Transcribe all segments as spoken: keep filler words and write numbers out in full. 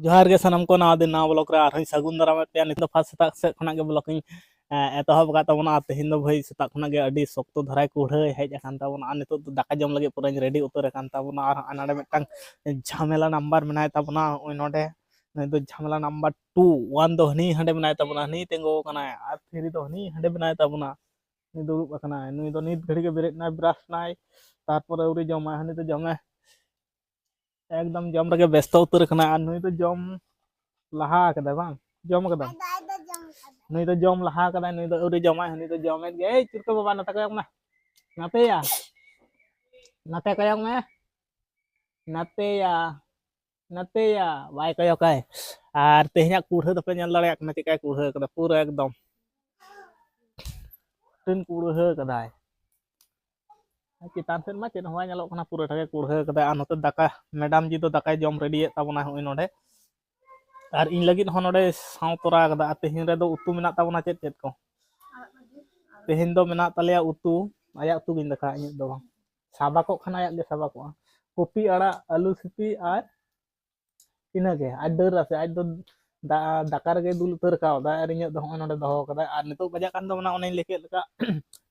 ᱡᱚᱦᱟᱨ ᱜᱮ ᱥᱟᱱᱟᱢ ᱠᱚ, ᱱᱟᱣᱟ ᱫᱤᱱ ᱱᱟᱣᱟ ᱵᱞᱚᱜ ᱨᱮ ᱟᱨᱦᱚᱸᱧ ᱥᱟᱹᱜᱩᱱ ᱫᱟᱨᱟᱢᱮᱫ ᱯᱮᱭᱟ᱾ ᱱᱤᱛᱚᱜ ᱫᱚ ᱯᱷᱟᱥᱴ ᱥᱮᱛᱟᱜ ᱥᱮᱫ ᱠᱷᱚᱱᱟᱜ ᱜᱮ ᱵᱞᱚᱜ ᱤᱧ ᱮᱸ, ᱮᱛᱚᱦᱚᱵ ᱟᱠᱟᱫ ᱛᱟᱵᱚᱱᱟ᱾ ᱟᱨ ᱛᱮᱦᱮᱧ ᱫᱚ ᱵᱷᱟᱹᱭ ᱥᱮᱛᱟᱜ ᱠᱷᱚᱱᱟᱜ ᱜᱮ ᱟᱹᱰᱤ ᱥᱚᱠᱛᱚ ᱫᱷᱟᱨᱟᱭ ᱠᱩᱲᱦᱟᱹᱭ ᱦᱮᱡ ᱟᱠᱟᱱ ᱛᱟᱵᱚᱱᱟ᱾ ᱟᱨ ᱱᱤᱛᱚᱜ ᱫᱚ ᱫᱟᱠᱟ ᱡᱚᱢ ᱞᱟᱹᱜᱤᱫ ᱯᱩᱨᱟᱹᱧ ᱨᱮᱰᱤ ᱩᱛᱟᱹᱨ ᱟᱠᱟᱱ ᱛᱟᱵᱚᱱᱟ᱾ ᱟᱨ ᱦᱟᱸᱜ ᱱᱚᱰᱮ ᱢᱤᱫᱴᱟᱝ ᱡᱷᱟᱢᱮᱞᱟ ᱱᱟᱢᱵᱟᱨ ᱢᱮᱱᱟᱭ ᱛᱟᱵᱚᱱᱟ, ᱱᱚᱜᱼᱚᱭ ᱱᱚᱰᱮ᱾ ᱱᱩᱭ ᱫᱚ ᱡᱷᱟᱢᱮᱞᱟ ᱱᱟᱢᱵᱟᱨ ᱴᱩ᱾ ᱚᱣᱟᱱ ᱫᱚ ᱦᱟᱹᱱᱤ ᱦᱟᱸᱰᱮ ᱢᱮᱱᱟᱭ ᱛᱟᱵᱚᱱᱟ, ᱦᱟᱹᱱᱤ ᱛᱤᱸᱜᱩ ᱟᱠᱟᱱᱟᱭ᱾ ᱟᱨ ᱛᱷᱤᱨᱤ ᱫᱚ ᱦᱟᱹᱱᱤ ᱦᱟᱸᱰᱮ ᱢᱮᱱᱟᱭ ᱛᱟᱵᱚᱱᱟ, ᱩᱱᱤ ᱫᱩᱲᱩᱵ ᱟᱠᱟᱱᱟᱭ᱾ ᱱᱩᱭ ᱫᱚ ᱱᱤᱛ ᱜᱷᱟᱹᱲᱤᱡ ᱜᱮ ᱵᱮᱨᱮᱫ ᱮᱱᱟᱭ, ᱵᱨᱟᱥ ᱮᱱᱟᱭ, ᱛᱟᱨᱯᱚᱨᱮ ᱟᱹᱣᱨᱤ ᱡᱚᱢᱟᱭ᱾ ᱦᱟᱹᱱᱤ ᱫᱚ ᱡᱚᱢᱮ ᱮᱠᱫᱚᱢ ᱡᱚᱢ ᱨᱮᱜᱮ ᱵᱮᱥᱛᱚ ᱩᱛᱟᱹᱨ ᱟᱠᱟᱱᱟ᱾ ᱟᱨ ᱱᱩᱭ ᱫᱚ ᱡᱚᱢ ᱞᱟᱦᱟ ᱠᱟᱫᱟᱭ, ᱵᱟᱝ? ᱡᱚᱢ ᱠᱟᱫᱟᱭ? ᱟᱫᱚ ᱟᱡ ᱫᱚ ᱡᱚᱢ ᱠᱟᱫᱟᱭ᱾ ᱱᱩᱭ ᱫᱚ ᱡᱚᱢ ᱞᱟᱦᱟ ᱠᱟᱫᱟᱭ, ᱱᱩᱭ ᱫᱚ ᱟᱹᱣᱨᱤ ᱡᱚᱢᱟᱭ, ᱦᱟᱹᱱᱤ ᱫᱚ ᱡᱚᱢᱮᱫ ᱜᱮᱭᱟᱭ᱾ ᱮᱭ ᱪᱩᱨᱠᱟᱹ ᱵᱟᱵᱟ, ᱱᱚᱛᱮ ᱠᱚᱭᱚᱜ ᱢᱮ᱾ ᱱᱟᱛᱮᱭᱟ, ᱱᱟᱛᱮ ᱠᱚᱭᱚᱜ ᱢᱮ, ᱱᱟᱛᱮᱭᱟ, ᱱᱟᱛᱮᱭᱟ, ᱵᱟᱭ ᱠᱚᱭᱚᱜᱟᱭ᱾ ᱟᱨ ᱛᱮᱦᱮᱧᱟᱜ ᱠᱩᱲᱦᱟᱹ ᱫᱚᱯᱮ ᱧᱮᱞ ᱫᱟᱲᱮᱭᱟᱜ ᱠᱟᱱᱟ, ᱪᱮᱫᱠᱟᱭ ᱠᱩᱲᱦᱟᱹ ᱠᱟᱫᱟ, ᱯᱩᱨᱟᱹ ᱮᱠᱫᱚᱢ ᱠᱩᱴᱷᱤᱱ ᱠᱩᱲᱦᱟᱹ ᱠᱟᱫᱟᱭ᱾ ᱪᱮᱛᱟᱱ ᱥᱮᱫ ᱢᱟ ᱪᱮᱫ ᱦᱚᱸ ᱵᱟᱭ ᱧᱮᱞᱚᱜ ᱠᱟᱱᱟ, ᱯᱩᱨᱟᱹᱴᱟ ᱜᱮ ᱠᱩᱲᱦᱟᱹ ᱠᱟᱫᱟᱭ᱾ ᱟᱨ ᱱᱚᱛᱮ ᱫᱟᱠᱟ, ᱢᱮᱰᱟᱢ ᱡᱤ ᱫᱚ ᱫᱟᱠᱟᱭ ᱡᱚᱢ ᱨᱮᱰᱤᱭᱮᱫ ᱛᱟᱵᱚᱱᱟ ᱦᱚᱸᱜᱼᱚᱭ ᱱᱚᱰᱮ᱾ ᱟᱨ ᱤᱧ ᱞᱟᱹᱜᱤᱫ ᱦᱚᱸ ᱱᱚᱰᱮ ᱥᱟᱶ ᱛᱚᱨᱟ ᱠᱟᱫᱟ᱾ ᱟᱨ ᱛᱮᱦᱮᱧ ᱨᱮᱫᱚ ᱩᱛᱩ ᱢᱮᱱᱟᱜ ᱛᱟᱵᱚᱱᱟ ᱪᱮᱫ ᱪᱮᱫ ᱠᱚ? ᱛᱮᱦᱮᱧ ᱫᱚ ᱢᱮᱱᱟᱜ ᱛᱟᱞᱮᱭᱟ ᱩᱛᱩ, ᱟᱭᱟᱜ ᱩᱛᱩ ᱜᱤᱧ ᱫᱟᱠᱟᱭᱟ, ᱤᱧᱟᱹᱜ ᱫᱚ ᱵᱟᱝ᱾ ᱥᱟᱵᱟ ᱠᱚᱜ ᱠᱷᱟᱱ ᱟᱭᱟᱜ ᱜᱮ ᱥᱟᱵᱟ ᱠᱚᱜᱼᱟ᱾ ᱠᱚᱯᱤ ᱟᱲᱟᱜ, ᱟᱹᱞᱩ ᱥᱤᱯᱤ ᱟᱨ ᱤᱱᱟᱹᱜᱮ᱾ ᱟᱨ ᱰᱟᱹᱞ ᱨᱟᱥᱮ, ᱟᱡ ᱫᱚ ᱫᱟ-, ᱫᱟᱠᱟ ᱨᱮᱜᱮ ᱫᱩᱞ ᱩᱛᱟᱹᱨ ᱠᱟᱣᱫᱟᱭ᱾ ᱟᱨ ᱤᱧᱟᱹᱜ ᱫᱚ ᱦᱚᱸᱜᱼᱚᱭ ᱱᱚᱰᱮ ᱫᱚᱦᱚ ᱠᱟᱫᱟᱭ᱾ ᱟᱨ ᱱᱤᱛᱚᱜ ᱵᱟᱡᱟᱜ ᱠᱟᱱ ᱛᱟᱵᱚᱱᱟ, ᱚᱱᱮᱧ ᱞᱟᱹᱭ ᱠᱮᱫ ᱞᱮᱠᱟ,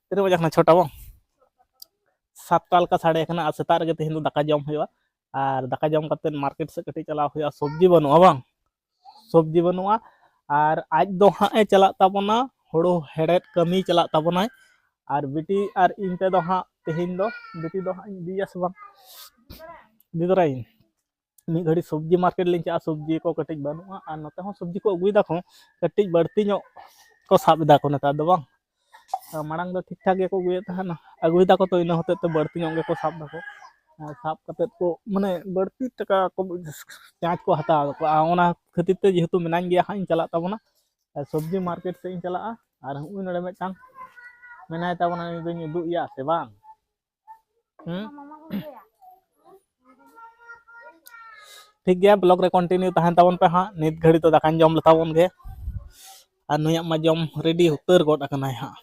ᱛᱤᱱᱟᱹᱜ ᱵᱟᱡᱟᱜ ᱠᱟᱱᱟ? ᱪᱷᱚᱴᱟ ᱵᱟᱝ? ᱥᱟᱛᱴᱟ ᱞᱮᱠᱟ ᱥᱟᱰᱮ ᱠᱟᱱᱟ᱾ ᱟᱨ ᱥᱮᱛᱟᱜ ᱨᱮᱜᱮ ᱛᱮᱦᱮᱧ ᱫᱚ ᱫᱟᱠᱟ ᱡᱚᱢ ᱦᱩᱭᱩᱜᱼᱟ᱾ ᱟᱨ ᱫᱟᱠᱟ ᱡᱚᱢ ᱠᱟᱛᱮᱫ ᱢᱟᱨᱠᱮᱴ ᱥᱮᱫ ᱠᱟᱹᱴᱤᱡ ᱪᱟᱞᱟᱣ ᱦᱩᱭᱩᱜᱼᱟ, ᱥᱚᱵᱽᱡᱤ ᱵᱟᱹᱱᱩᱜᱼᱟ ᱵᱟᱝ? ᱥᱚᱵᱽᱡᱤ ᱵᱟᱹᱱᱩᱜᱼᱟ᱾ ᱟᱨ ᱟᱡ ᱫᱚ ᱦᱟᱸᱜ ᱮ ᱪᱟᱞᱟᱜ ᱛᱟᱵᱚᱱᱟ, ᱦᱳᱲᱳ ᱦᱮᱲᱦᱮᱫ ᱠᱟᱹᱢᱤ ᱪᱟᱞᱟᱜ ᱛᱟᱵᱚᱱᱟᱭ᱾ ᱟᱨ ᱵᱤᱴᱤ ᱟᱨ ᱤᱧ ᱛᱮᱫᱚ ᱦᱟᱸᱜ ᱛᱮᱦᱮᱧ ᱫᱚ, ᱵᱤᱴᱤ ᱫᱚ ᱦᱟᱸᱜ ᱤᱧ ᱤᱫᱤᱭᱟ ᱥᱮ ᱵᱟᱝ? ᱤᱫᱤ ᱛᱚᱨᱟᱭᱤᱧ᱾ ᱢᱤᱫ ᱜᱷᱟᱹᱲᱤ ᱥᱚᱵᱽᱡᱤ ᱢᱟᱨᱠᱮᱴ ᱞᱤᱧ ᱪᱟᱞᱟᱜᱼᱟ, ᱥᱚᱵᱽᱡᱤ ᱠᱚ ᱠᱟᱹᱴᱤᱡ ᱵᱟᱹᱱᱩᱜᱼᱟ᱾ ᱟᱨ ᱱᱚᱛᱮ ᱦᱚᱸ ᱥᱚᱵᱽᱡᱤ ᱠᱚ ᱟᱹᱜᱩᱭ ᱫᱟᱠᱚ, ᱠᱟᱹᱴᱤᱡ ᱵᱟᱹᱲᱛᱤ ᱧᱚᱜ ᱠᱚ ᱥᱟᱵ ᱮᱫᱟ ᱠᱚ ᱱᱮᱛᱟᱨ ᱫᱚ ᱵᱟᱝ᱾ ᱢᱟᱲᱟᱝ ᱫᱚ ᱴᱷᱤᱠ ᱴᱷᱟᱠ ᱜᱮᱠᱚ ᱟᱹᱜᱩᱭᱮᱫ ᱛᱟᱦᱮᱱᱟ, ᱟᱹᱜᱩᱭ ᱫᱟᱠᱚ ᱛᱚ, ᱤᱱᱟᱹ ᱦᱚᱛᱮᱡ ᱛᱮ ᱵᱟᱹᱲᱛᱤ ᱧᱚᱜ ᱜᱮᱠᱚ ᱥᱟᱵ ᱫᱟᱠᱚ᱾ ᱟᱨ ᱥᱟᱵ ᱠᱟᱛᱮᱫ ᱠᱚ, ᱢᱟᱱᱮ, ᱵᱟᱹᱲᱛᱤ ᱴᱟᱠᱟ ᱠᱚ ᱪᱟᱨᱡᱽ ᱠᱚ ᱦᱟᱛᱟᱣ ᱫᱟᱠᱚ᱾ ᱟᱨ ᱚᱱᱟ ᱠᱷᱟᱹᱛᱤᱨ ᱛᱮ ᱡᱮᱦᱮᱛᱩ ᱢᱮᱱᱟᱧ ᱜᱮᱭᱟ ᱦᱟᱸᱜ, ᱤᱧ ᱪᱟᱞᱟᱜ ᱛᱟᱵᱚᱱᱟ᱾ ᱟᱨ ᱥᱚᱵᱽᱡᱤ ᱢᱟᱨᱠᱮᱴ ᱥᱮᱫ ᱤᱧ ᱪᱟᱞᱟᱜᱼᱟ᱾ ᱟᱨ ᱦᱚᱸᱜᱼᱚᱭ ᱱᱚᱰᱮ ᱢᱤᱫᱴᱟᱝ ᱢᱮᱱᱟᱭ ᱛᱟᱵᱚᱱᱟ, ᱩᱱᱤ ᱫᱚᱧ ᱩᱫᱩᱜ ᱮᱭᱟ ᱥᱮ ᱵᱟᱝ? ᱦᱩᱸ? ᱴᱷᱤᱠ ᱜᱮᱭᱟ, ᱵᱞᱚᱜ ᱨᱮ ᱠᱚᱱᱴᱤᱱᱤᱭᱩ ᱛᱟᱦᱮᱱ ᱛᱟᱵᱚᱱ ᱯᱮ ᱦᱟᱸᱜ᱾ ᱱᱤᱛ ᱜᱷᱟᱹᱲᱤ ᱫᱚ ᱫᱟᱠᱟᱧ ᱡᱚᱢ ᱞᱮᱛᱟᱵᱚᱱ ᱜᱮ᱾ ᱟᱨ ᱱᱩᱭᱟᱜ ᱢᱟ ᱡᱚᱢ ᱨᱮᱰᱤ ᱩᱛᱟᱹᱨ ᱜᱚᱫ ᱟᱠᱟᱱᱟᱭ ᱦᱟᱸᱜ᱾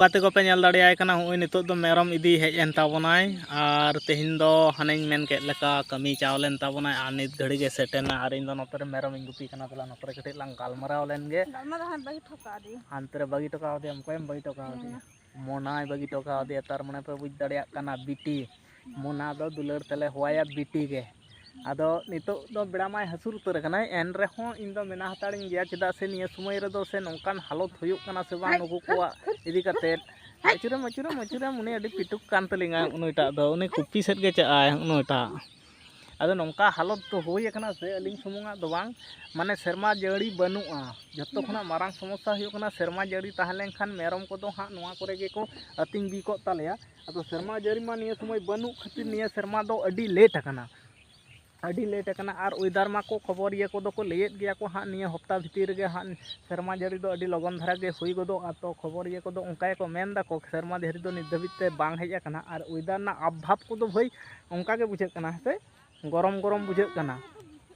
ᱜᱟᱛᱮ ᱠᱚᱯᱮ ᱧᱮᱞ ᱫᱟᱲᱮᱭᱟᱭ ᱠᱟᱱᱟ, ᱱᱚᱜᱼᱚᱭ ᱱᱤᱛᱚᱜ ᱫᱚ ᱢᱮᱨᱚᱢ ᱤᱫᱤ ᱦᱮᱡ ᱮᱱ ᱛᱟᱵᱚᱱᱟᱭ᱾ ᱟᱨ ᱛᱮᱦᱮᱧ ᱫᱚ ᱦᱟᱱᱮᱧ ᱢᱮᱱ ᱠᱮᱫ ᱞᱮᱠᱟ ᱠᱟᱹᱢᱤ ᱪᱟᱣ ᱞᱮᱱ ᱛᱟᱵᱚᱱᱟᱭ, ᱟᱨ ᱱᱤᱛ ᱜᱷᱟᱹᱲᱤ ᱜᱮ ᱥᱮᱴᱮᱨ ᱮᱱᱟ᱾ ᱟᱨ ᱤᱧ ᱫᱚ ᱱᱚᱛᱮ ᱨᱮ ᱢᱮᱨᱚᱢ ᱤᱧ ᱜᱩᱯᱤ ᱠᱟᱱᱟ᱾ ᱛᱟᱦᱞᱮ ᱱᱚᱛᱮ ᱨᱮ ᱠᱟᱹᱴᱤᱡ ᱞᱟᱝ ᱜᱟᱞᱢᱟᱨᱟᱣ ᱞᱮᱱ ᱜᱮ᱾ ᱜᱟᱞᱢᱟᱨᱟᱣ ᱦᱟᱸᱜ ᱵᱟᱹᱜᱤ ᱦᱚᱴᱚ ᱠᱟᱜ ᱫᱤᱧ᱾ ᱦᱟᱱᱛᱮ ᱨᱮ ᱵᱟᱹᱜᱤ ᱦᱚᱴᱚ ᱠᱟᱣᱫᱮᱭᱟ, ᱚᱠᱚᱭᱮᱢ ᱵᱟᱹᱜᱤ ᱦᱚᱴᱚ ᱠᱟᱣᱫᱮᱭᱟ? ᱦᱮᱸ᱾ ᱢᱚᱱᱟᱭ ᱵᱟᱹᱜᱤ ᱦᱚᱴᱚ ᱠᱟᱣᱫᱮᱭᱟ᱾ ᱛᱟᱨ ᱢᱟᱱᱮ ᱯᱮ ᱵᱩᱡᱽ ᱫᱟᱲᱮᱭᱟᱜ ᱠᱟᱱᱟ, ᱵᱤᱴᱤ ᱢᱚᱱᱟ ᱫᱚ ᱫᱩᱞᱟᱹᱲ ᱛᱮᱞᱮ ᱦᱚᱦᱚᱣᱟᱭᱟ ᱵᱤᱴᱤ ᱜᱮ᱾ ᱟᱫᱚ ᱱᱤᱛᱚᱜ ᱫᱚ ᱵᱮᱲᱟ ᱢᱟᱭ ᱦᱟᱹᱥᱩᱨ ᱩᱛᱟᱹᱨ ᱟᱠᱟᱱᱟᱭ, ᱮᱱ ᱨᱮᱦᱚᱸ ᱤᱧ ᱫᱚ ᱢᱮᱱᱟ ᱦᱟᱛᱟᱲᱤᱧ ᱜᱮᱭᱟ᱾ ᱪᱮᱫᱟᱜ ᱥᱮ ᱱᱤᱭᱟᱹ ᱥᱚᱢᱚᱭ ᱨᱮᱫᱚ ᱥᱮ ᱱᱚᱝᱠᱟᱱ ᱦᱟᱞᱚᱛ ᱦᱩᱭᱩᱜ ᱠᱟᱱᱟ ᱥᱮ ᱵᱟᱝ ᱱᱩᱠᱩ ᱠᱚᱣᱟᱜ ᱤᱫᱤ ᱠᱟᱛᱮᱫ᱾ ᱟᱹᱪᱩᱨᱮᱢ, ᱟᱹᱪᱩᱨᱮᱢ, ᱟᱹᱪᱩᱨᱮᱢ, ᱩᱱᱤ ᱟᱹᱰᱤ ᱯᱤᱴᱩᱠ ᱠᱟᱱ ᱛᱟᱹᱞᱤᱧᱟ, ᱩᱱᱤᱴᱟᱜ ᱫᱚ, ᱩᱱᱤ ᱠᱚᱯᱤ ᱥᱮᱫ ᱜᱮ ᱪᱟᱜᱼᱟᱭ, ᱩᱱᱤᱴᱟᱜ᱾ ᱟᱫᱚ ᱱᱚᱝᱠᱟ ᱦᱟᱞᱚᱛ ᱫᱚ ᱦᱩᱭ ᱟᱠᱟᱱᱟ ᱥᱮ, ᱟᱹᱞᱤᱧ ᱥᱩᱢᱩᱝᱟᱜ ᱫᱚ ᱵᱟᱝ, ᱢᱟᱱᱮ ᱥᱮᱨᱢᱟ ᱡᱟᱹᱲᱤ ᱵᱟᱹᱱᱩᱜᱼᱟ᱾ ᱡᱚᱛᱚ ᱠᱷᱚᱱᱟᱜ ᱢᱟᱨᱟᱝ ᱥᱚᱢᱚᱥᱥᱟ ᱦᱩᱭᱩᱜ ᱠᱟᱱᱟ, ᱥᱮᱨᱢᱟ ᱡᱟᱹᱲᱤ ᱛᱟᱦᱮᱸ ᱞᱮᱱᱠᱷᱟᱱ ᱢᱮᱨᱚᱢ ᱠᱚᱫᱚ ᱦᱟᱸᱜ ᱱᱚᱣᱟ ᱠᱚᱨᱮ ᱜᱮᱠᱚ ᱟᱹᱛᱤᱧ ᱵᱤ ᱠᱚᱜ ᱛᱟᱞᱮᱭᱟ᱾ ᱟᱫᱚ ᱥᱮᱨᱢᱟ ᱡᱟᱹᱲᱤ ᱢᱟ ᱱᱤᱭᱟᱹ ᱥᱚᱢᱚᱭ ᱵᱟᱹᱱᱩᱜ ᱠᱷᱟᱹᱛᱤᱨ ᱱᱤᱭᱟᱹ ᱥᱮᱨᱢᱟ ᱫᱚ ᱟᱹᱰᱤ ᱞᱮᱴ ᱟᱠᱟᱱᱟ, ᱟᱹᱰᱤ ᱞᱮᱴ ᱟᱠᱟᱱᱟ᱾ ᱟᱨ ᱚᱭᱮᱫᱟᱨ ᱢᱟᱠᱚ ᱠᱷᱚᱵᱚᱨᱤᱭᱟᱹ ᱠᱚᱫᱚ ᱠᱚ ᱞᱟᱹᱭᱮᱫ ᱜᱮᱭᱟ ᱠᱚ ᱦᱟᱸᱜ, ᱱᱤᱭᱟᱹ ᱦᱚᱯᱛᱟ ᱵᱷᱤᱛᱤᱨ ᱨᱮᱜᱮ ᱦᱟᱸᱜ ᱥᱮᱨᱢᱟ ᱡᱟᱹᱲᱤ ᱫᱚ ᱟᱹᱰᱤ ᱞᱚᱜᱚᱱ ᱫᱷᱟᱨᱟ ᱜᱮ ᱦᱩᱭ ᱜᱚᱫᱚᱜᱼᱟ᱾ ᱛᱚ ᱠᱷᱚᱵᱚᱨᱤᱭᱟᱹ ᱠᱚᱫᱚ ᱚᱱᱠᱟ ᱜᱮᱠᱚ ᱢᱮᱱ ᱫᱟᱠᱚ, ᱥᱮᱨᱢᱟ ᱡᱟᱹᱲᱤ ᱫᱚ ᱱᱤᱛ ᱫᱷᱟᱹᱵᱤᱡ ᱛᱮ ᱵᱟᱝ ᱦᱮᱡ ᱟᱠᱟᱱᱟ᱾ ᱟᱨ ᱚᱭᱮᱫᱟᱨ ᱨᱮᱱᱟᱜ ᱟᱵᱷᱟᱵᱽ ᱠᱚᱫᱚ ᱵᱷᱟᱹᱭ ᱚᱱᱠᱟ ᱜᱮ ᱵᱩᱡᱷᱟᱹᱜ ᱠᱟᱱᱟ, ᱦᱮᱸ ᱥᱮ? ᱜᱚᱨᱚᱢ ᱜᱚᱨᱚᱢ ᱵᱩᱡᱷᱟᱹᱜ ᱠᱟᱱᱟ,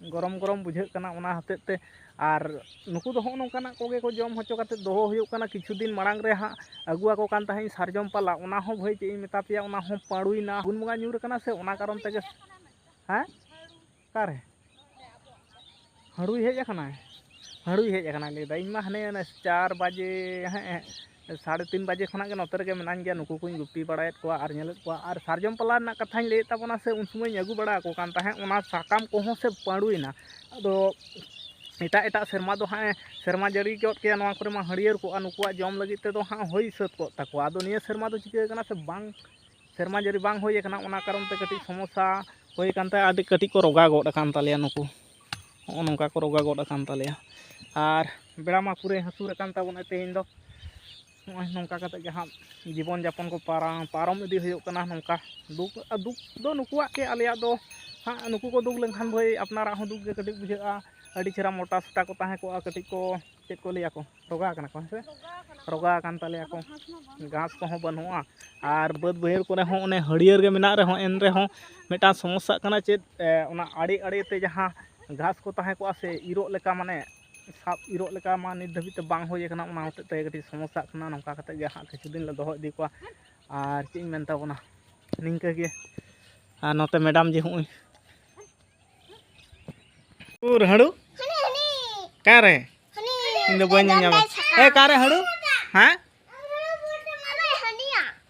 ᱜᱚᱨᱚᱢ ᱜᱚᱨᱚᱢ ᱵᱩᱡᱷᱟᱹᱜ ᱠᱟᱱᱟ᱾ ᱚᱱᱟ ᱦᱚᱛᱮᱡ ᱛᱮ ᱟᱨ ᱱᱩᱠᱩ ᱫᱚ ᱦᱚᱸᱜᱼᱚ ᱱᱚᱝᱠᱟᱱᱟᱜ ᱠᱚᱜᱮ ᱠᱚ ᱡᱚᱢ ᱦᱚᱪᱚ ᱠᱟᱛᱮ ᱫᱚᱦᱚ ᱦᱩᱭᱩᱜ ᱠᱟᱱᱟ᱾ ᱠᱤᱪᱷᱩ ᱫᱤᱱ ᱢᱟᱲᱟᱝ ᱨᱮ ᱦᱟᱸᱜ ᱟᱹᱜᱩ ᱟᱠᱚ ᱠᱟᱱ ᱛᱟᱦᱮᱸᱫ ᱥᱟᱨᱡᱚᱢ ᱯᱟᱞᱟ, ᱚᱱᱟ ᱦᱚᱸ ᱵᱷᱟᱹᱭ ᱪᱮᱫ ᱤᱧ ᱢᱮᱛᱟ ᱯᱮᱭᱟ, ᱚᱱᱟ ᱦᱚᱸ ᱯᱟᱹᱲᱩᱭᱮᱱᱟ, ᱯᱷᱟᱹᱜᱩᱱ ᱵᱚᱸᱜᱟ ᱧᱩᱨ ᱟᱠᱟᱱᱟ ᱥᱮ, ᱚᱱᱟ ᱠᱟᱨᱚᱱ ᱛᱮᱜᱮ᱾ ᱦᱮᱸ? ᱚᱠᱟᱨᱮ? ᱦᱟᱹᱲᱩᱭ ᱦᱮᱡ ᱟᱠᱟᱱᱟᱭ? ᱦᱟᱹᱲᱩᱭ ᱦᱮᱡ ᱟᱠᱟᱱᱟᱭ ᱞᱟᱹᱭᱫᱟ᱾ ᱤᱧ ᱢᱟ ᱦᱟᱱᱮ ᱚᱱᱮ ᱪᱟᱨ ᱵᱟᱡᱮ, ᱦᱮᱸ, ᱥᱟᱲᱮ ᱛᱤᱱ ᱵᱟᱡᱮ ᱠᱷᱚᱱᱟᱜ ᱜᱮ ᱱᱚᱛᱮ ᱨᱮᱜᱮ ᱢᱮᱱᱟᱹᱧ ᱜᱮᱭᱟ, ᱱᱩᱠᱩ ᱠᱚᱧ ᱜᱩᱯᱤ ᱵᱟᱲᱟᱭᱮᱫ ᱠᱚᱣᱟ ᱟᱨ ᱧᱮᱞᱮᱫ ᱠᱚᱣᱟ᱾ ᱟᱨ ᱥᱟᱨᱡᱚᱢ ᱯᱟᱞᱟ ᱨᱮᱱᱟᱜ ᱠᱟᱛᱷᱟᱧ ᱞᱟᱹᱭᱮᱫ ᱛᱟᱵᱚᱱᱟ ᱥᱮ, ᱩᱱ ᱥᱚᱢᱚᱭᱤᱧ ᱟᱹᱜᱩ ᱵᱟᱲᱟ ᱟᱠᱚ ᱠᱟᱱ ᱛᱟᱦᱮᱸᱫ, ᱚᱱᱟ ᱥᱟᱠᱟᱢ ᱠᱚᱦᱚᱸ ᱥᱮ ᱯᱟᱹᱲᱩᱭᱮᱱᱟ᱾ ᱟᱫᱚ ᱮᱴᱟᱜ ᱮᱴᱟᱜ ᱥᱮᱨᱢᱟ ᱫᱚ ᱦᱟᱸᱜ ᱮ ᱥᱮᱨᱢᱟ ᱡᱟᱹᱲᱤ ᱜᱚᱫ ᱠᱮᱭᱟ, ᱱᱚᱣᱟ ᱠᱚᱨᱮ ᱢᱟ ᱦᱟᱹᱨᱭᱟᱹᱲ ᱠᱚᱜᱼᱟ, ᱱᱩᱠᱩᱣᱟᱜ ᱡᱚᱢ ᱞᱟᱹᱜᱤᱫ ᱛᱮᱫᱚ ᱦᱟᱸᱜ ᱦᱩᱭ ᱥᱟᱹᱛ ᱠᱚᱜ ᱛᱟᱠᱚᱣᱟ᱾ ᱟᱫᱚ ᱱᱤᱭᱟᱹ ᱥᱮᱨᱢᱟ ᱫᱚ ᱪᱤᱠᱟᱹ ᱠᱟᱱᱟ ᱥᱮ ᱵᱟᱝ, ᱥᱮᱨᱢᱟ ᱡᱟᱹᱲᱤ ᱵᱟᱝ ᱦᱩᱭ ᱟᱠᱟᱱᱟ, ᱚᱱᱟ ᱠᱟᱨᱚᱱ ᱛᱮ ᱠᱟᱹᱴᱤᱡ ᱥᱚᱢᱚᱥᱥᱟ ᱦᱩᱭ ᱟᱠᱟᱱ ᱛᱮ ᱟᱹᱰᱤ ᱠᱟᱹᱴᱤᱡ ᱠᱚ ᱨᱚᱜᱟ ᱜᱚᱫ ᱟᱠᱟᱱ ᱛᱟᱞᱮᱭᱟ ᱱᱩᱠᱩ᱾ ᱱᱚᱜᱼᱚ ᱱᱚᱝᱠᱟ ᱠᱚ ᱨᱚᱜᱟ ᱜᱚᱫ ᱟᱠᱟᱱ ᱛᱟᱞᱮᱭᱟ᱾ ᱟᱨ ᱵᱮᱲᱟ ᱢᱟ ᱯᱩᱨᱟᱹᱭ ᱦᱟᱹᱥᱩᱨ ᱟᱠᱟᱱ ᱛᱟᱵᱚᱱᱟ ᱛᱮᱦᱮᱧ ᱫᱚ᱾ ᱱᱚᱜᱼᱚᱭ ᱱᱚᱝᱠᱟ ᱠᱟᱛᱮ ᱜᱮ ᱦᱟᱸᱜ ᱡᱤᱵᱚᱱ ᱡᱟᱯᱚᱱ ᱠᱚ ᱯᱟᱨᱚᱢ, ᱯᱟᱨᱚᱢ ᱤᱫᱤ ᱦᱩᱭᱩᱜ ᱠᱟᱱᱟ᱾ ᱱᱚᱝᱠᱟ ᱫᱩᱠ, ᱟᱨ ᱫᱩᱠ ᱫᱚ ᱱᱩᱠᱩᱣᱟᱜ ᱜᱮ, ᱟᱞᱮᱭᱟᱜ ᱫᱚ ᱦᱟᱸᱜ ᱱᱩᱠᱩ ᱠᱚ ᱫᱩᱠ ᱞᱮᱱᱠᱷᱟᱱ ᱵᱷᱟᱹᱭ ᱟᱯᱱᱟᱨᱟᱜ ᱦᱚᱸ ᱫᱩᱠ ᱜᱮ ᱠᱟᱹᱴᱤᱡ ᱵᱩᱡᱷᱟᱹᱜᱼᱟ᱾ ᱟᱹᱰᱤ ᱪᱮᱦᱨᱟ ᱢᱚᱴᱟ ᱥᱚᱴᱟ ᱠᱚ ᱛᱟᱦᱮᱸ ᱠᱚᱜᱼᱟ, ᱠᱟᱹᱴᱤᱡ ᱠᱚ ᱪᱮᱫ ᱠᱚ ᱞᱟᱹᱭᱟ ᱠᱚ, ᱨᱚᱜᱟ ᱟᱠᱟᱱᱟ ᱠᱚ, ᱦᱮᱸ ᱥᱮ? ᱨᱚᱜᱟ ᱟᱠᱟᱱ ᱛᱟᱞᱮᱭᱟ ᱠᱚ᱾ ᱜᱷᱟᱥ ᱠᱚᱦᱚᱸ ᱵᱟᱹᱱᱩᱜᱼᱟ᱾ ᱟᱨ ᱵᱟᱹᱫᱽ ᱵᱟᱹᱭᱦᱟᱹᱲ ᱠᱚᱨᱮ ᱦᱚᱸ ᱚᱱᱮ ᱦᱟᱹᱨᱭᱟᱹᱲ ᱜᱮ ᱢᱮᱱᱟᱜ ᱨᱮᱦᱚᱸ, ᱮᱱ ᱨᱮᱦᱚᱸ ᱢᱤᱫᱴᱟᱝ ᱥᱚᱢᱚᱥᱥᱟᱜ ᱠᱟᱱᱟ ᱪᱮᱫ, ᱮ, ᱚᱱᱟ ᱟᱲᱮ ᱟᱲᱮ ᱛᱮ ᱡᱟᱦᱟᱸ ᱜᱷᱟᱥ ᱠᱚ ᱛᱟᱦᱮᱸ ᱠᱚᱜᱼᱟ ᱥᱮ, ᱤᱨᱚᱜ ᱞᱮᱠᱟ, ᱢᱟᱱᱮ ᱥᱟᱵ ᱤᱨᱚᱜ ᱞᱮᱠᱟ ᱢᱟ ᱱᱤᱛ ᱫᱷᱟᱹᱵᱤᱡ ᱛᱮ ᱵᱟᱝ ᱦᱩᱭ ᱟᱠᱟᱱᱟ, ᱚᱱᱟ ᱦᱚᱛᱮᱡ ᱛᱮ ᱠᱟᱹᱴᱤᱡ ᱥᱚᱢᱚᱥᱥᱟᱜ ᱠᱟᱱᱟ᱾ ᱱᱚᱝᱠᱟ ᱠᱟᱛᱮ ᱜᱮ ᱦᱟᱸᱜ ᱠᱤᱪᱷᱩ ᱫᱤᱱ ᱞᱮ ᱫᱚᱦᱚ ᱤᱫᱤ ᱠᱚᱣᱟ᱾ ᱟᱨ ᱪᱮᱫ ᱤᱧ ᱢᱮᱱ ᱛᱟᱵᱚᱱᱟ, ᱱᱤᱝᱠᱟᱹ ᱜᱮ᱾ ᱟᱨ ᱱᱚᱛᱮ ᱢᱮᱰᱟᱢ ᱡᱮ ᱦᱚᱸᱜᱼᱚᱭ ᱩᱨ ᱦᱟᱹᱲᱩ? ᱚᱠᱟᱨᱮ? ᱤᱧ ᱫᱚ ᱵᱟᱹᱧ ᱧᱮᱧᱟᱢᱟ᱾ ᱮ, ᱚᱠᱟᱨᱮ ᱦᱟᱹᱲᱩ? ᱦᱮᱸ?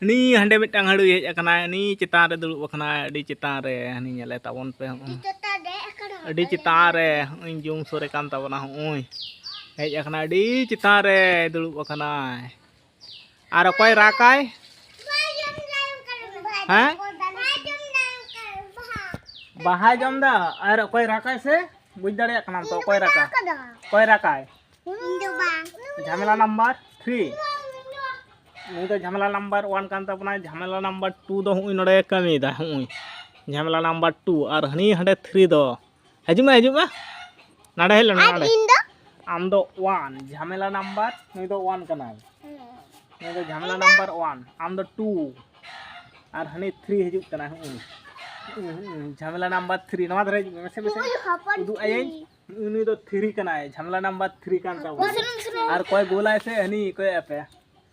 ᱱᱤ ᱦᱟᱸᱰᱮ ᱢᱤᱫᱴᱟᱝ ᱦᱟᱹᱲᱩᱭ ᱦᱮᱡ ᱟᱠᱟᱱᱟᱭ, ᱱᱤ ᱪᱮᱛᱟᱱ ᱨᱮ ᱫᱩᱲᱩᱵ ᱟᱠᱟᱱᱟᱭ, ᱟᱹᱰᱤ ᱪᱮᱛᱟᱱ ᱨᱮ᱾ ᱦᱟᱹᱱᱤ ᱧᱮᱞᱮ ᱛᱟᱵᱚᱱ ᱯᱮ, ᱦᱚᱸᱜᱼᱚᱭ᱾ ᱟᱹᱰᱤ ᱪᱮᱛᱟᱱ ᱨᱮ, ᱦᱚᱸᱜᱼᱚᱭ ᱡᱩᱢ ᱥᱩᱨ ᱨᱮ ᱠᱟᱱ ᱛᱟᱵᱚᱱᱟ, ᱦᱚᱸᱜᱼᱚᱭ᱾ ᱦᱮᱡ ᱟᱠᱟᱱᱟᱭ, ᱟᱹᱰᱤ ᱪᱮᱛᱟᱱ ᱨᱮ ᱫᱩᱲᱩᱵ ᱟᱠᱟᱱᱟᱭ᱾ ᱟᱨ ᱚᱠᱚᱭ ᱨᱟᱜᱟᱭ? ᱦᱮᱸ? ᱵᱟᱦᱟᱭ ᱡᱚᱢ ᱫᱟ᱾ ᱟᱨ ᱚᱠᱚᱭ ᱨᱟᱜᱟᱭ ᱥᱮ? ᱵᱩᱡᱽ ᱫᱟᱲᱮᱭᱟᱜ ᱠᱟᱱᱟᱢ ᱛᱚ, ᱚᱠᱚᱭ ᱨᱟᱜᱟ? ᱤᱧ ᱫᱚ ᱵᱟᱝ᱾ ᱡᱷᱟᱢᱮᱞᱟ ᱱᱟᱢᱵᱟᱨ ᱛᱷᱨᱤ᱾ ᱱᱩᱭ ᱫᱚ ᱡᱷᱟᱢᱮᱞᱟ ᱱᱟᱢᱵᱟᱨ ᱚᱣᱟᱱ ᱠᱟᱱ ᱛᱟᱵᱚᱱᱟᱭ᱾ ᱡᱷᱟᱢᱮᱞᱟ ᱱᱟᱢᱵᱟᱨ ᱴᱩ ᱫᱚ ᱦᱚᱸᱜᱼᱚᱭ ᱱᱚᱰᱮ ᱠᱟᱹᱢᱤᱭᱮᱫᱟ, ᱦᱚᱸᱜᱼᱚᱭ᱾ ᱡᱷᱟᱢᱮᱞᱟ ᱱᱟᱢᱵᱟᱨ ᱴᱩ᱾ ᱟᱨ ᱦᱟᱹᱱᱤ ᱦᱟᱸᱰᱮ ᱛᱷᱨᱤ ᱫᱚ, ᱦᱤᱡᱩᱜ ᱢᱮ, ᱦᱤᱡᱩᱜ ᱢᱮ, ᱱᱚᱰᱮ ᱦᱮᱡ ᱞᱮᱱ ᱢᱮ, ᱟᱨ ᱱᱚᱰᱮ᱾ ᱤᱧ ᱫᱚ? ᱟᱢ ᱫᱚ ᱚᱣᱟᱱ, ᱡᱷᱟᱢᱮᱞᱟ ᱱᱟᱢᱵᱟᱨ, ᱱᱩᱭ ᱫᱚ ᱚᱣᱟᱱ ᱠᱟᱱᱟᱭ᱾ ᱦᱮᱸ᱾ ᱱᱩᱭ ᱫᱚ ᱡᱷᱟᱢᱮᱞᱟ ᱱᱟᱢᱵᱟᱨ ᱚᱣᱟᱱ, ᱟᱢ ᱫᱚ ᱴᱩ, ᱟᱨ ᱦᱟᱹᱱᱤ ᱛᱷᱨᱤ ᱦᱤᱡᱩᱜ ᱠᱟᱱᱟᱭ, ᱦᱩᱸ᱾ ᱦᱩᱸ, ᱦᱩᱸ, ᱡᱷᱟᱢᱮᱞᱟ ᱱᱟᱢᱵᱟᱨ ᱛᱷᱨᱤ, ᱱᱚᱣᱟ ᱫᱷᱟᱨᱮ ᱦᱤᱡᱩᱜ ᱢᱮ, ᱢᱮᱥᱮ, ᱢᱮᱥᱮ᱾ ᱱᱩᱭ ᱦᱚᱯᱚᱱ ᱩᱫᱩᱜ ᱟᱹᱭᱟᱹᱧ, ᱛᱷᱨᱤ᱾ ᱱᱩᱭ, ᱱᱩᱭ ᱫᱚ ᱛᱷᱨᱤ ᱠᱟᱱᱟᱭ, ᱡᱷᱟᱢᱮᱞᱟ ᱱᱟᱢᱵᱟᱨ ᱛᱷᱨᱤ ᱠᱟᱱ ᱛᱟᱵᱚᱱᱟ᱾ ᱵᱩᱥᱩᱱ, ᱵᱩᱥᱩᱱ᱾ ᱟᱨ ᱚᱠᱚᱭ ᱜᱳᱞᱟᱭ ᱥᱮ ᱦᱟᱹᱱᱤ, ᱠᱚᱭᱚᱜ ᱟᱯᱮ᱾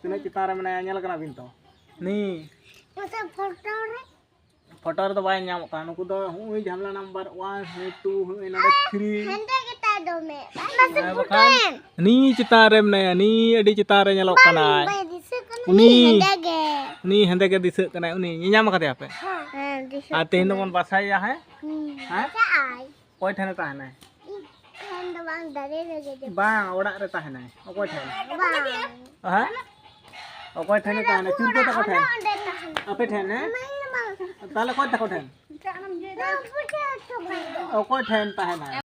ᱛᱤᱱᱟᱹᱜ ᱪᱮᱛᱟᱱ ᱨᱮ ᱢᱮᱱᱟᱭᱟ, ᱧᱮᱞ ᱠᱟᱱᱟ ᱵᱤᱱ ᱛᱚ? ᱱᱤ᱾ ᱢᱟᱥᱮ ᱯᱷᱳᱴᱳ ᱨᱮ᱾ ᱯᱷᱳᱴᱳ ᱨᱮᱫᱚ ᱵᱟᱭ ᱧᱟᱢᱚᱜ ᱠᱟᱱᱟ᱾ ᱱᱩᱠᱩ ᱫᱚ ᱦᱩᱸᱜᱼᱩᱭ ᱡᱷᱟᱢᱮᱞᱟ ᱱᱟᱢᱵᱟᱨ ᱚᱣᱟᱱ, ᱦᱩᱸᱜᱼᱩᱭ ᱴᱩ, ᱦᱩᱸᱜᱼᱩᱭ ᱱᱚᱰᱮ ᱛᱷᱨᱤ᱾ ᱦᱮᱸᱫᱮ ᱜᱮᱛᱟᱭ ᱫᱚᱢᱮ᱾ ᱦᱮᱸ, ᱵᱟᱠᱷᱟᱱ᱾ ᱱᱤ ᱪᱮᱛᱟᱱ ᱨᱮ ᱢᱮᱱᱟᱭᱟ, ᱱᱤ ᱟᱹᱰᱤ ᱪᱮᱛᱟᱱ ᱨᱮ ᱧᱮᱞᱚᱜ ᱵᱟᱝ, ᱠᱟᱱᱟᱭ᱾ ᱵᱟᱭ ᱫᱤᱥᱟᱹᱜ ᱠᱟᱱᱟ᱾ ᱩᱱᱤ, ᱩᱱᱤ ᱦᱮᱸᱫᱮ ᱜᱮ᱾ ᱩᱱᱤ ᱦᱮᱸᱫᱮ ᱜᱮ ᱫᱤᱥᱟᱹᱜ ᱠᱟᱱᱟᱭ᱾ ᱩᱱᱤ ᱧᱮᱧᱟᱢ ᱟᱠᱟᱫᱮᱭᱟ ᱯᱮ? ᱦᱮᱸ, ᱫᱤᱥᱟᱹᱜ ᱟᱨ ᱛᱮᱦᱮᱧ ᱠᱟᱱᱟᱭ᱾ ᱫᱚᱵᱚᱱ ᱵᱟᱥᱟᱭᱟ, ᱦᱮᱸ? ᱦᱩᱸ, ᱦᱮᱸ? ᱵᱟᱥᱟᱜ ᱟᱭ᱾ ᱚᱠᱚᱭ ᱴᱷᱮᱱᱮ ᱛᱟᱦᱮᱱᱟᱭ? ᱤᱧ ᱴᱷᱮᱱ ᱫᱚ ᱵᱟᱝ, ᱫᱟᱨᱮ ᱨᱮᱜᱮ ᱫᱮᱡ᱾ ᱵᱟᱝ, ᱚᱲᱟᱜ ᱨᱮ ᱛᱟᱦᱮᱱᱟᱭ᱾ ᱚᱠᱚᱭ ᱴᱷᱮᱱ? ᱵᱟᱝ᱾ ᱦᱮᱸ? ᱚᱠᱚᱭ ᱴᱷᱮᱱᱮ ᱛᱟᱦᱮᱱᱟ? ᱪᱩᱨᱠᱟᱹ ᱛᱟᱠᱚ ᱴᱷᱮᱱ? ᱚᱸᱰᱮ ᱛᱟᱦᱮᱱᱟ᱾ ᱟᱯᱮ ᱴᱷᱮᱱ, ᱦᱮᱸ? ᱵᱟᱝ, ᱵᱟᱝ᱾ ᱛᱟᱦᱞᱮ ᱚᱠᱚᱭ ᱛᱟᱠᱚ ᱴᱷᱮᱱ? ᱵᱟᱝ, ᱵᱩᱡᱷᱟᱹᱣ ᱛᱚ ᱵᱟᱝ᱾ ᱚᱠᱚᱭ ᱴᱷᱮᱱ ᱛᱟᱦᱮᱱᱟᱭ?